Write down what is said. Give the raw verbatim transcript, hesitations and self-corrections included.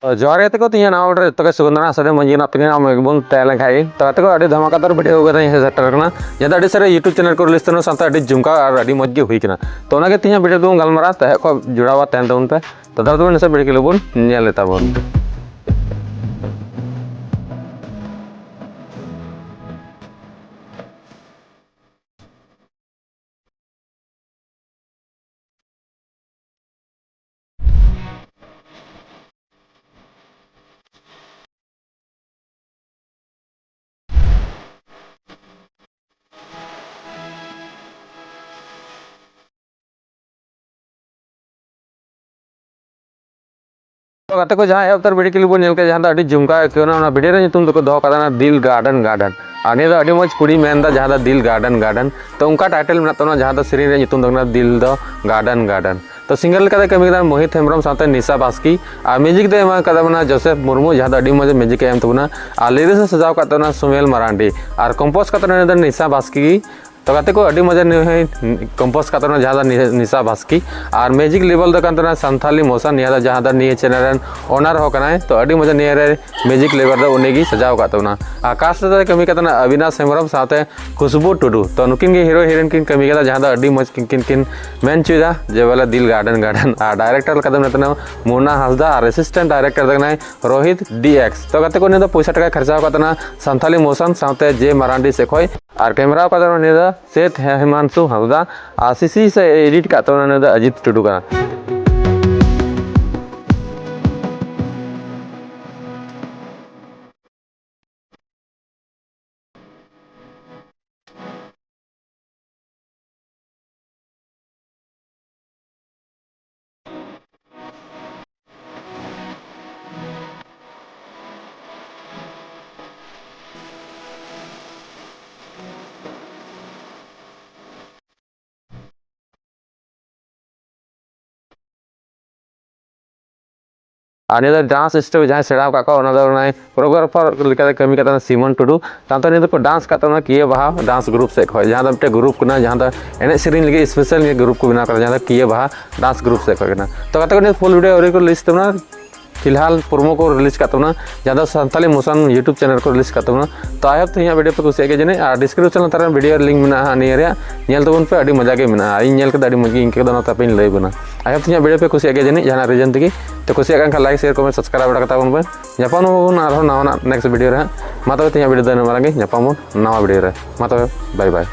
ᱛᱚ ᱡᱚᱦᱟᱨ ᱜᱮ ᱜᱟᱛᱮ ᱠᱚ, ᱛᱮᱦᱮᱧᱟᱜ ᱱᱟᱣᱟ video ᱨᱮ ᱡᱚᱛᱚ ᱜᱮ ᱥᱟᱹᱜᱩᱱ ᱫᱟᱨᱟᱢ᱾ ᱟᱥᱟ ᱠᱚᱨᱤ ᱢᱚᱡᱽ ᱜᱮ ᱢᱮᱱᱟᱜ ᱯᱮᱭᱟ, ᱟᱢ ᱜᱮᱵᱚᱱ ᱛᱟᱦᱮᱸ ᱞᱮᱱ ᱠᱷᱟᱡ ᱜᱮ᱾ ᱛᱚ ᱜᱟᱛᱮ ᱠᱚ, ᱟᱹᱰᱤ ᱫᱷᱟᱢᱟᱠᱟᱫᱟᱨ video ᱠᱟᱛᱮ ᱤᱧ ᱦᱮᱡ ᱥᱮᱴᱮᱨ ᱟᱠᱟᱱᱟ, ᱡᱟᱦᱟᱸ ᱫᱚ ᱟᱹᱰᱤ ᱥᱟᱹᱨᱤ YouTube channel ᱠᱚ list ᱛᱮ ᱥᱟᱶᱛᱮ ᱟᱹᱰᱤ ᱡᱷᱩᱢᱠᱟᱣ ᱟᱨ ᱟᱹᱰᱤ ᱢᱚᱡᱽ ᱜᱮ ᱦᱩᱭ ᱠᱟᱱᱟ᱾ ᱛᱚ ᱚᱱᱟᱜᱮ ᱛᱮᱦᱮᱧᱟᱜ video ᱫᱚᱵᱚᱱ ᱜᱟᱞᱢᱟᱨᱟᱜᱼᱟ, ᱛᱚ ᱮᱦᱚᱵ ᱠᱷᱚᱱ ᱡᱚᱲᱟᱣ ᱛᱟᱦᱮᱱ ᱛᱟᱵᱚᱱ ᱯᱮ᱾ ᱛᱚ ᱫᱟᱫᱟ ᱛᱟᱵᱚᱱ ᱱᱟᱥᱮ video clip ᱵᱚᱱ ᱧᱮᱞ ᱞᱮ ᱛᱟᱵᱚᱱ᱾ ᱛᱚ ᱜᱟᱛᱮ ᱠᱚ, ᱡᱟᱦᱟᱸ ᱮᱦᱚᱵ ᱩᱛᱟᱹᱨ video clip ᱵᱚᱱ ᱧᱮᱞ ᱠᱮᱫᱟ, ᱡᱟᱦᱟᱸ ᱫᱚ ᱟᱹᱰᱤ ᱡᱷᱩᱢᱠᱟᱣ ᱟᱹᱭᱠᱟᱹᱣ ᱮᱱᱟ, ᱚᱱᱟ video ᱨᱮ ᱧᱩᱛᱩᱢ ᱫᱚᱠᱚ ᱫᱚᱦᱚ ᱠᱟᱫᱟ ᱚᱱᱟ ᱫᱤᱞ ᱜᱟᱨᱰᱮᱱ ᱜᱟᱨᱰᱮᱱ᱾ ᱟᱨ ᱱᱤᱭᱟᱹ ᱫᱚ ᱟᱹᱰᱤ ᱢᱚᱡᱽ ᱠᱩᱲᱤ ᱢᱮᱱᱫᱟ, ᱡᱟᱦᱟᱸ ᱫᱚ ᱫᱤᱞ ᱜᱟᱨᱰᱮᱱ ᱜᱟᱨᱰᱮᱱ᱾ ᱛᱚ ᱚᱱᱠᱟ title ᱢᱮᱱᱟᱜ ᱛᱟᱵᱚᱱᱟ, ᱡᱟᱦᱟᱸ ᱫᱚ ᱥᱮᱨᱮᱧ ᱨᱮᱭᱟᱜ ᱧᱩᱛᱩᱢ ᱫᱚ ᱠᱟᱱᱟ ᱫᱤᱞ ᱫᱚ ᱜᱟᱨᱰᱮᱱ ᱜᱟᱨᱰᱮᱱ᱾ ᱛᱚ singer ᱞᱮᱠᱟᱛᱮ ᱠᱟᱹᱢᱤ ᱠᱟᱫᱟ ᱢᱳᱦᱤᱛ ᱦᱮᱢᱵᱨᱚᱢ ᱥᱟᱶᱛᱮ ᱱᱤᱥᱟ ᱵᱟᱥᱠᱤ, ᱟᱨ music ᱫᱚ ᱮᱢ ᱠᱟᱫᱟ ᱵᱚᱱᱟ ᱡᱳᱥᱮᱯ ᱢᱩᱨᱢᱩ, ᱡᱟᱦᱟᱸ ᱫᱚ ᱟᱹᱰᱤ ᱢᱚᱡᱽ music ᱮ ᱮᱢ ᱛᱟᱵᱚᱱᱟ᱾ ᱟᱨ lyrics ᱮ ᱥᱟᱡᱟᱣ ᱠᱟᱫ ᱛᱟᱵᱚᱱᱟ ᱥᱩᱢᱮᱞ ᱢᱟᱨᱟᱱᱰᱤ, ᱟᱨ compose ᱠᱟᱫ ᱛᱟᱵᱚᱱᱟ ᱱᱤᱥᱟ ᱵᱟᱥᱠᱤ᱾ ᱛᱚ ᱜᱟᱛᱮ ᱠᱚ, ᱟᱹᱰᱤ ᱢᱚᱡᱟ ᱱᱩᱭ ᱦᱚᱸᱭ compose ᱠᱟᱫ ᱛᱟᱵᱚᱱᱟ, ᱡᱟᱦᱟᱸ ᱫᱚ ᱱᱤ-, ᱱᱤᱥᱟ ᱵᱟᱥᱠᱤ᱾ ᱟᱨ music label ᱫᱚ ᱠᱟᱱ ᱛᱟᱵᱚᱱᱟ ᱥᱟᱱᱛᱷᱟᱞᱤ ᱢᱳᱥᱚᱱ, ᱱᱤᱭᱟᱹ ᱫᱚ, ᱡᱟᱦᱟᱸ ᱫᱚ ᱱᱤᱭᱟᱹ channel ᱨᱮᱱ owner ᱦᱚᱸ ᱠᱟᱱᱟᱭ᱾ ᱛᱚ ᱟᱹᱰᱤ ᱢᱚᱡᱟ ᱱᱤᱭᱟᱹ ᱨᱮ music label ᱫᱚ ᱩᱱᱤ ᱜᱮ ᱥᱟᱡᱟᱣ ᱠᱟᱫ ᱛᱟᱵᱚᱱᱟ᱾ ᱟᱨ cast ᱨᱮᱫᱚᱭ ᱠᱟᱹᱢᱤ ᱠᱟᱫ ᱛᱟᱵᱚᱱᱟ ᱚᱵᱤᱱᱟᱥ ᱦᱮᱢᱵᱨᱚᱢ ᱥᱟᱶᱛᱮ ᱠᱷᱩᱥᱵᱩ ᱴᱩᱰᱩ᱾ ᱛᱚ ᱱᱩᱠᱤᱱ ᱜᱮ hero heroine ᱠᱤᱱ ᱠᱟᱹᱢᱤ ᱠᱟᱫᱟ, ᱡᱟᱦᱟᱸ ᱫᱚ ᱟᱹᱰᱤ ᱢᱚᱡᱽ ᱠᱤᱱ, ᱠᱤᱱ, ᱠᱤᱱ ᱢᱮᱱ ᱦᱚᱪᱚᱭᱮᱫᱟ ᱡᱮ ᱵᱚᱞᱮ ᱫᱤᱞ ᱜᱟᱨᱰᱮᱱ ᱜᱟᱨᱰᱮᱱ᱾ ᱟᱨ director ᱞᱮᱠᱟᱛᱮ ᱢᱮᱱᱟᱜ ᱛᱟᱵᱚᱱᱟ ᱢᱩᱱᱟ ᱦᱟᱸᱥᱫᱟ, ᱟᱨ assistant director ᱫᱚ ᱠᱟᱱᱟᱭ ᱨᱳᱦᱤᱛ D X᱾ ᱛᱚ ᱜᱟᱛᱮ ᱠᱚ, ᱱᱤᱭᱟᱹ ᱫᱚ ᱯᱚᱭᱥᱟ ᱴᱟᱠᱟᱭ ᱠᱷᱚᱨᱪᱟᱣ ᱠᱟᱫ ᱛᱟᱵᱚᱱᱟ ᱥᱟᱱᱛᱷᱟᱞᱤ ᱢᱳᱥᱚᱱ ᱥᱟᱶᱛᱮ ᱡᱮ ᱢᱟᱨᱟᱱᱰᱤ ᱥᱮᱫ ᱠᱷᱚᱡ᱾ ᱟᱨ camera ᱠᱟᱫᱟ ᱱᱤᱭᱟᱹ ᱫᱚ ᱥᱮᱛ ᱦᱤᱢᱟᱱᱥᱩ ᱦᱟᱸᱥᱫᱟ, ᱟᱨ CC ᱥᱮ edit ᱠᱟᱜ ᱛᱟᱵᱚᱱᱟ ᱱᱤᱭᱟᱹ ᱫᱚ ᱟᱡᱤᱛ ᱴᱩᱰᱩ ᱠᱟᱱᱟ᱾ ᱟᱨ ᱱᱤᱭᱟᱹ ᱫᱚ dance step ᱡᱟᱦᱟᱸᱭ ᱥᱮᱬᱟ ᱟᱠᱟᱫ ᱠᱚᱣᱟ, ᱚᱱᱟ ᱫᱚ ᱚᱱᱟ choreographer ᱞᱮᱠᱟᱛᱮ ᱠᱟᱹᱢᱤ ᱠᱟᱫᱟ ᱥᱤᱢᱚᱱ ᱴᱩᱰᱩ᱾ ᱛᱟᱭᱚᱢ ᱛᱮ ᱱᱤᱭᱟᱹ ᱫᱚᱠᱚ dance ᱠᱟᱫ ᱛᱟᱵᱚᱱᱟ ᱠᱤᱭᱟᱹ ᱵᱟᱦᱟ dance group ᱥᱮᱫ ᱠᱷᱚᱱ, ᱡᱟᱦᱟᱸ ᱫᱚ ᱢᱤᱫᱴᱮᱱ group ᱠᱟᱱᱟ, ᱡᱟᱦᱟᱸ ᱫᱚ ᱮᱱᱮᱡ ᱥᱮᱨᱮᱧ ᱞᱟᱹᱜᱤᱫ special ᱱᱤᱭᱟᱹ group ᱠᱚ ᱵᱮᱱᱟᱣ ᱠᱟᱫᱟ, ᱡᱟᱦᱟᱸ ᱫᱚ ᱠᱤᱭᱟᱹ ᱵᱟᱦᱟ dance group ᱥᱮᱫ ᱠᱷᱚᱱ ᱠᱟᱱᱟ᱾ ᱛᱚ ᱜᱟᱛᱮ ᱠᱚ, ᱱᱤᱭᱟᱹ full video ᱟᱹᱣᱨᱤ ᱠᱚ release ᱛᱟᱵᱚᱱᱟ, ᱯᱷᱤᱞᱦᱟᱞ ᱯᱨᱳᱢᱳ ᱠᱳᱰ ᱨᱤᱞᱤᱡᱽ ᱠᱟᱜ ᱛᱟᱵᱚᱱᱟ, ᱡᱟᱦᱟᱸ ᱫᱚ ᱥᱟᱱᱛᱟᱞᱤ ᱢᱳᱥᱚᱱ YouTube ᱪᱮᱱᱮᱞ ᱨᱮᱠᱚ ᱨᱤᱞᱤᱡᱽ ᱠᱟᱜ ᱛᱟᱵᱚᱱᱟ᱾ ᱛᱚ ᱟᱭ ᱦᱳᱯ ᱛᱮᱦᱮᱧᱟᱜ ᱵᱷᱤᱰᱤᱭᱳ ᱯᱮ ᱠᱩᱥᱤᱭᱟᱜ ᱜᱮᱭᱟ ᱡᱟᱹᱱᱤᱡ, ᱟᱨ ᱰᱤᱥᱠᱨᱤᱯᱥᱚᱱ ᱞᱟᱛᱟᱨ ᱨᱮ ᱵᱷᱤᱰᱤᱭᱳ ᱞᱤᱝᱠ ᱢᱮᱱᱟᱜᱼᱟ ᱱᱤᱭᱟᱹ ᱨᱮᱭᱟᱜ, ᱧᱮᱞ ᱛᱟᱵᱚᱱ ᱯᱮ, ᱟᱹᱰᱤ ᱢᱚᱡᱟ ᱜᱮ ᱢᱮᱱᱟᱜᱼᱟ᱾ ᱤᱧ ᱧᱮᱞ ᱠᱟᱛᱮ ᱟᱹᱰᱤ ᱢᱚᱡᱽ ᱜᱮ ᱤᱧ ᱟᱹᱭᱠᱟᱹᱣ ᱠᱮᱫᱟ, ᱚᱱᱟᱛᱮ ᱟᱯᱮᱧ ᱞᱟᱹᱭ ᱟᱵᱚᱱᱟ᱾ ᱟᱭ ᱦᱳᱯ ᱛᱮᱦᱮᱧᱟᱜ ᱵᱷᱤᱰᱤᱭᱳ ᱯᱮ ᱠᱩᱥᱤᱭᱟᱜ ᱜᱮᱭᱟ ᱡᱟᱹᱱᱤᱡ ᱡᱟᱦᱟᱱᱟᱜ ᱨᱤᱡᱚᱱ ᱛᱮᱜᱮ᱾ ᱛᱚ ᱠᱩᱥᱤᱭᱟᱜ ᱠᱟᱱ ᱠᱷᱟᱱ ᱞᱟᱭᱤᱠ, ᱥᱮᱭᱟᱨ, ᱠᱚᱢᱮᱱᱴ, ᱥᱟᱵᱥᱠᱨᱟᱭᱤᱵ ᱵᱟᱲᱟ ᱠᱟᱛᱟ ᱵᱚᱱ ᱯᱮ᱾ ᱧᱟᱯᱟᱢ ᱟᱵᱚᱱ ᱟᱨᱦᱚᱸ ᱱᱟᱣᱟᱱᱟᱜ ᱱᱮᱠᱥᱴ ᱵᱷᱤᱰᱤᱭᱳ ᱨᱮ ᱦᱟᱸᱜ᱾ ᱢᱟ ᱛᱚᱵᱮ ᱛᱮᱦᱮᱧᱟᱜ ᱵᱷᱤᱰᱤᱭᱳ ᱫᱚ ᱤᱱᱟᱹᱜ ᱢᱟᱨᱟᱝ ᱜᱮ, ᱧᱟᱯᱟᱢ ᱟᱵᱚᱱ ᱱᱟᱣᱟ ᱵᱷᱤᱰᱤᱭᱳ ᱨᱮ᱾ ᱢᱟ ᱛᱚᱵᱮ, ᱵᱟᱭ ᱵᱟᱭ᱾